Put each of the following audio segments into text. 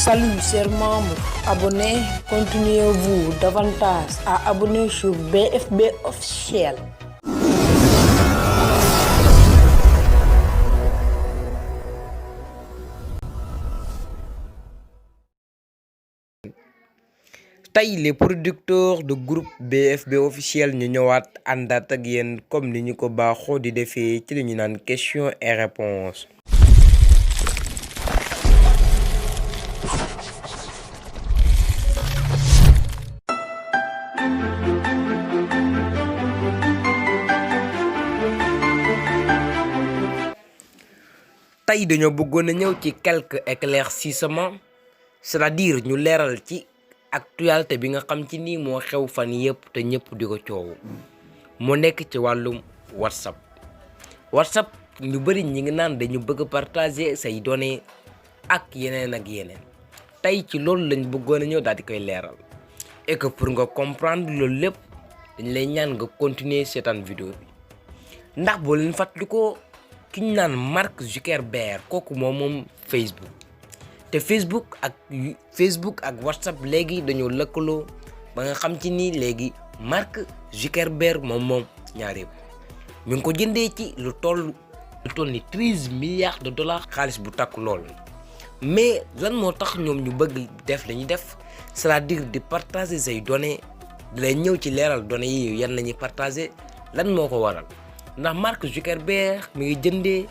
Salut chers membres, abonnez, continuez-vous davantage à abonner sur BFB officiel. tey les producteurs de groupe BFB officiel ñu ñëwaat àndaat ak yéen comme ni ñu ko baaxoo di defee ci li ñu naan question et réponse. tey dañoo bëggoon a ñëw ci quelques éclaircissements, c'est-à-dire ñu leeral ci actualité bi nga xam ci nii moo xew fan yëpp te ñëpp di ko coow moo nekk ci wàllum WhatsApp ñu bëri ñi ngi naan dañu bëgg partager say données ak yeneen tey ci loolu lañ bëggoon a ñëw daal di koy leeral et que pour nga comprendre loolu lépp dañ lay ñaan nga continuer seetaan vidéo bi ndax boo leen fàttalikoo ki ñu naan Mark Zuckerberg kooku moom Facebook te Facebook ak WhatsApp léegi dañoo lëkkaloo ba nga xam ci ni léegi Mark Zuckerberg moom ñaar yëpp mi ngi ko jëndee ci lu toll ni 13 milliards de dollars xaalis bu takku lool. mais lan moo tax ñoom ñu bëgg def lañuy def c'est-à-dire di partager say données di lay ñëw ci leeral données yi yan la ñuy partager lan moo ko waral ndax Mark Zuckerberg mi ngi jëndee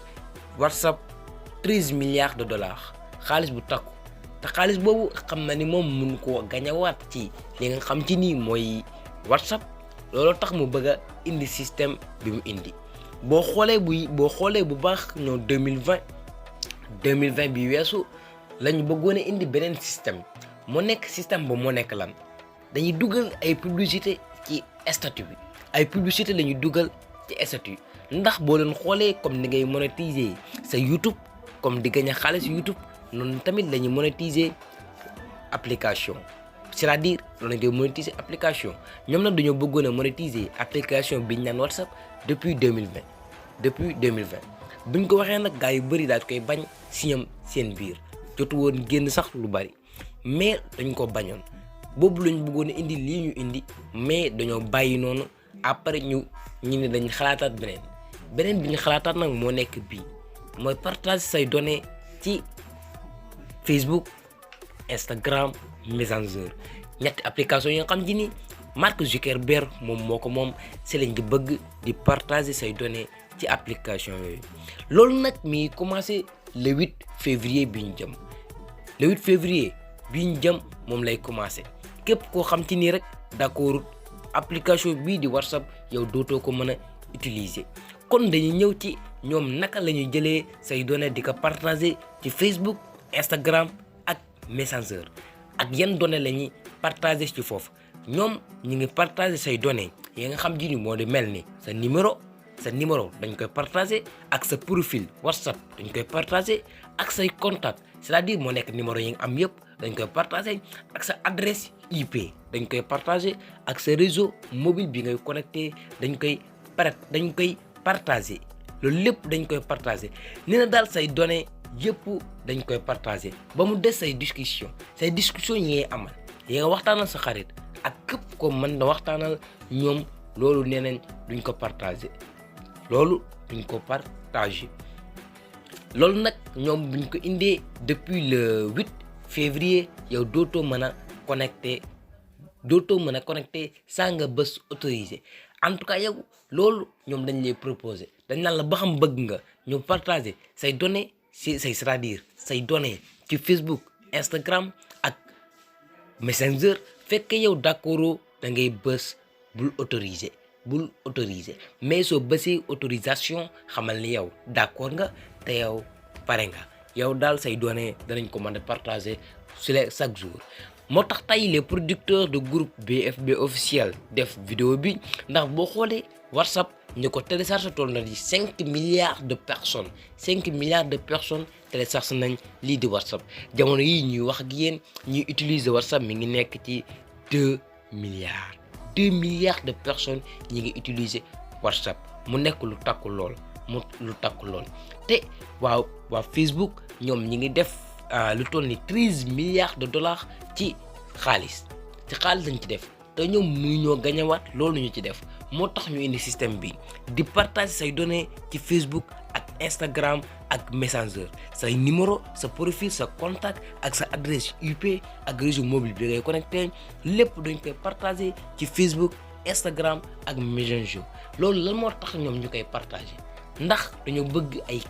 WhatsApp 13 milliards de dollars. xaalis bu takku te xaalis boobu xam na ni moom mun koo gañawaat ci li nga xam ci nii mooy WhatsApp looloo tax mu bëgg a indi système bi mu indi boo xoolee bu baax ñoo 2020 bi weesu lañu bëggoon a indi beneen système moo nekk système ba moo nekk lan dañuy dugal ay publicité ci statut bi ay publicité lañuy dugal ci statut ndax boo leen xoolee comme ni ngay monétiser sa YouTube comme di gañ a xaalis YouTube noonu tamit lañuy monétiser application c'est-à-dire loolu la ngay monétiser application ñoom nag dañoo bëggoon a monétiser application bi ñu naan WhatsApp depuis 2020 buñ ko waxee nag gars yu bëri daal koy bañ siñam seen biir jotu woon génn sax lu bari mais dañ ko bañoon boobu lañ bëggoon a indi lii ñu indi mais dañoo bàyyi noonu après ñu ne dañ xalaataat beneen bi ñu xalaataat nag moo nekk bii mooy partage say données ci Facebook, Instagram, Messenger ñetti application yi nga xam ci ni Mark Zuckerberg moom c'est lañ di bëgg di partager say données ci application yooyu loolu nag mi commencé le 8 février bi ñu jëm moom lay commencé képp koo xam ci ni rek d'accord application bii di WhatsApp yow dootoo ko mën a utiliser kon dañuy ñëw ci ñoom naka la ñuy jëlee say données di ko partager ci Facebook, Instagram ak Messenger ak yan données la ñuy partager ci foofu ñoom ñu ngi partager say données yi nga xam ji ni moo di mel ni sa numéro dañ koy partager ak sa profil WhatsApp dañ koy partager ak say contact c'est-à-dire moo nekk numéro yi nga am yëpp dañ koy partager ak sa adresse IP dañ koy partager ak sa réseau mobile bi ngay connecté dañ koy partager loolu lépp dañ koy partager nee na daal say données yëpp dañ koy partager ba mu des say discussion yi ngay amal yi nga waxtaanal sa xarit ak képp ko mën na waxtaanal ñoom loolu nee nañ duñ ko partager loolu nag ñoom buñ ko indee depuis le 8 février yow dootoo mën a connecté saa nga bës autorisé en tout cas yow loolu ñoom dañ lay proposer dañ naan la ba xam bëgg nga ñu partager say données c'est-à-dire say données ci Facebook, Instagram ak Messenger fekk yow d'accord da ngay bës bul autoriser mais soo bësee autorisation xamal ni yow d'accord nga te yow pare nga yow daal say données danañ ko mën a partager chaque jour moo tax tey les producteurs de groupe BFB officiel def vidéo bi ndax boo xoolee WhatsApp ñu ko télécharge toll na di 5 milliards de personnes télécharge nañ lii di WhatsApp jamono yi ñuy wax ak yéen ñuy utiliser WhatsApp mi ngi nekk ci 2 milliards de personnes ñi ngi utiliser WhatsApp mu nekk lu takku lool te waa Facebook ñoom ñi ngi def lu toll ni 13 milliards de dollars ci xaalis lañ ci def te ñoom muy ñoo gañewaat loolu ñu ci def moo tax ñu indi système bi di partager say données ci Facebook ak Instagram ak Messenger say numéro sa profil sa contact ak sa adresse IP ak réseau mobile bi ngay connecté lépp dañ koy partager ci Facebook Instagram ak Messenger loolu lan moo tax ñoom ñu koy partager ndax dañoo bëgg ay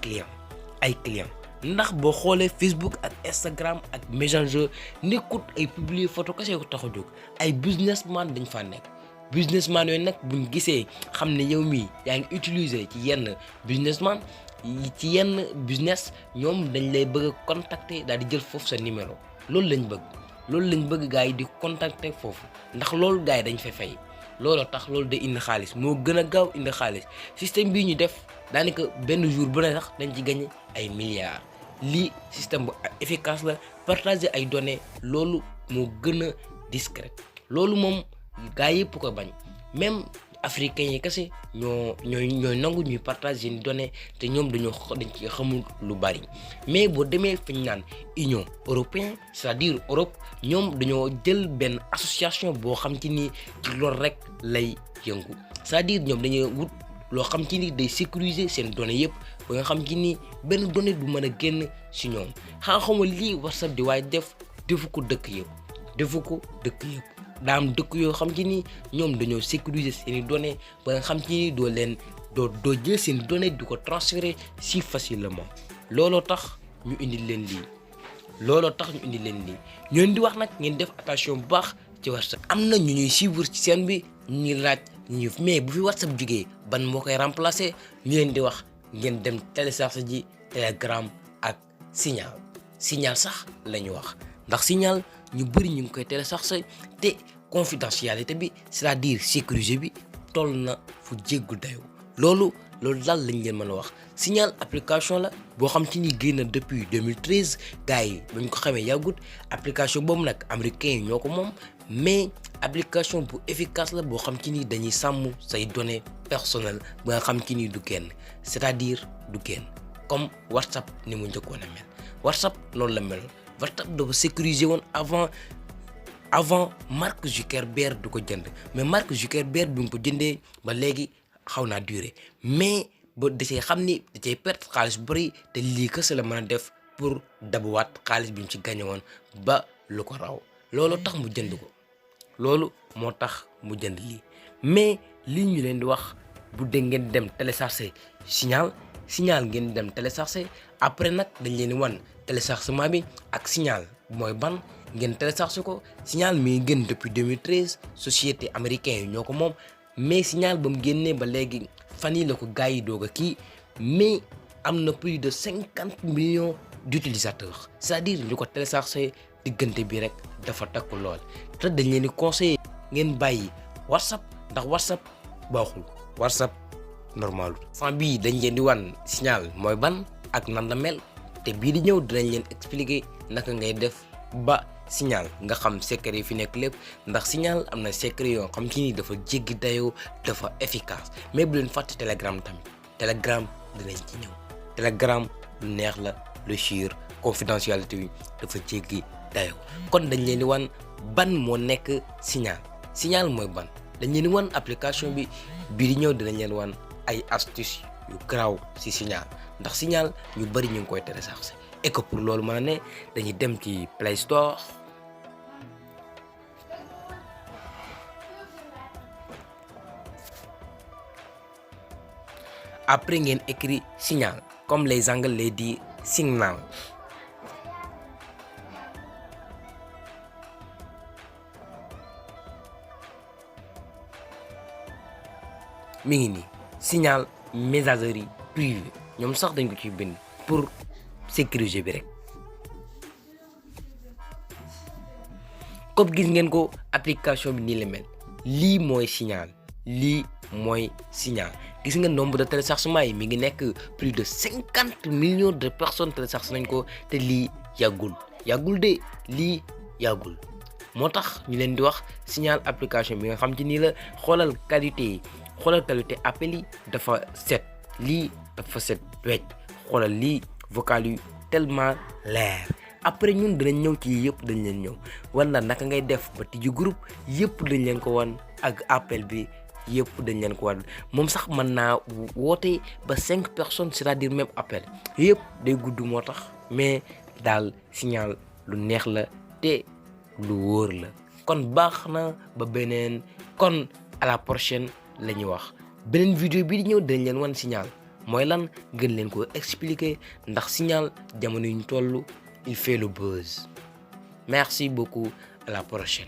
clients ndax boo xoolee Facebook ak Instagram ak Messenger nekkut ay publier photo kese ko tax a jóg ay businessman dañ fa nekk businessman yooyu nag buñ gisee xam ne yow mii yaa ngi utiliser ci yenn businessman ci yenn business ñoom dañ lay bëgg a contacter daal di jël foofu sa numéro loolu lañ bëgg gars yi di contacter foofu ndax loolu gars yi dañ fa fay looloo tax loolu day indi xaalis moo gën a gaaw indi xaalis système bii ñu def daanaka benn jour bu ne sax dañ ci gagné ay milliards lii système bu efficace la partager ay données loolu moo gën a discret loolu moom gars yëpp ko bañ même africains yi kese ñooy nangu ñuy partager seen données te ñoom dañ ci xamul lu bari mais boo demee fi ñu naan Union européenne c'est-à-dire Europe ñoom dañoo jël benn association boo xam ci ni ci loolu rek lay yëngu c'est-à-dire ñoom dañuy wut loo xam ci ni day sécuriser seen données yëpp ba nga xam ci ni benn donnée du mën a génn si ñoom xama lii WhatsApp di waaye defu ko dëkk yëpp daa am dëkk yoo xam ci ni ñoom dañoo sécuriser seeni données ba nga xam ci ni doo jël seen données di ko transférer si facilement looloo tax ñu indi leen lii ñoon di wax nag ngeen def attention bu baax ci WhatsApp am na ñu ñuy suivre ci seen bi ñu laaj mais bu fi WhatsApp jógee ban moo koy remplacer ñu leen di wax ngeen dem télécharger ji Telegram ak Signal sax la ñu wax ndax Signal ñu bëri ñu ngi koy télécharger te confidentialité bi c'est-à-dire sécurité bi toll na fu jéggu dayoo loolu daal lañ leen mën a wax Signal application la boo xam ci ni génn depuis 2013 gars yi bañ ko xamee yàggut application boobu nag américains yi ñoo ko moom mais application bu efficace la boo xam ci ni dañuy sàmm say données personnelles ba nga xam ci ni du génn c'est-à-dire du génn comme WhatsApp ni mu njëkkoon a mel WhatsApp noonu la meloon WhatsApp dafa sécuriser woon avant Mark Zuckerberg du ko jënd mais Mark Zuckerberg bi mu ko jëndee ba léegi xaw naa durer mais ba da cee xam ni da cee perte xaalis bu bëri te lii kese la mën a def pour dabuwaat xaalis bi mu ci gagné woon ba lu ko raw loolu tax mu jënd ko loolu moo tax mu jënd lii mais lii ñu leen di wax bu dee ngeen dem télécharger Signal ngeen dem télécharger après nag dañ leen di wan téléchargement bi ak Signal mooy ban ngeen télécharger ko Signal mi ngi génn depuis 2013 société américaine yi ñoo ko moom mais Signal ba mu génnee ba léegi fan yi la ko gars yi doog a kii mais am na plus de 50 millions d'utilisateurs c'est-à-dire ñu ko télécharger diggante bi rek dafa takku lool te dañ leen di conseiller ngeen bàyyi WhatsApp ndax WhatsApp baaxul WhatsApp normal fan bii dañ leen di wan Signal mooy ban ak nan la mel te bii di ñëw dinañ leen expliquer naka ngay def ba Signal nga xam secret yi fi nekk lépp ndax Signal am na secret yoo xam ci ni dafa jéggi dayoo dafa efficace mais bu leen fàtte Telegram tamit Telegram dinañ ci ñëw Telegram lu neex la lu sûr confidentialité bi dafa jéggi dayoo kon dañ leen di wan ban moo nekk Signal mooy ban dañ leen di wan application bi bii di ñëw dinañ leen wan ay astuces yu garaaw ci Signal ndax Signal ñu bari ñu ngi koy télécharger et que pour loolu mën a ne dañuy dem ci Play Store après ngeen écrit Signal comme les Anglais disent Signal mi ngi nii Signal messagerie privée ñoom sax dañ ko ciy bind pour sécuriser bi rek comme gis ngeen ko application bi nii la mel lii mooy Signal gis nga nombre de téléchargement yi mi ngi nekk plus de 50 millions de personnes téléchargé nañ ko te lii yàggul moo tax ñu leen di wax Signal application bi nga xam ci nii la xoolal qualité appel yi dafa set lii dafa set wecc xoolal lii vocal yu tellement leer après ñun dinañ ñëw ci yëpp dañ leen ñëw wan la naka ngay def ba tijji groupe yëpp dañ leen ko wan ak appel bi yëpp dañ leen ko wan moom sax mën naa woote ba 5 personnes c'est-à-dire même appel yëpp day gudd moo tax mais daal Signal lu neex la te lu wóor la kon baax na ba beneen kon à la prochaine la ñuy wax beneen vidéo bi di ñëw dañ leen wan Signal mooy lan gën leen ko expliquer ndax Signal jamono yu ñu toll il fait le buzz merci beaucoup à la prochaine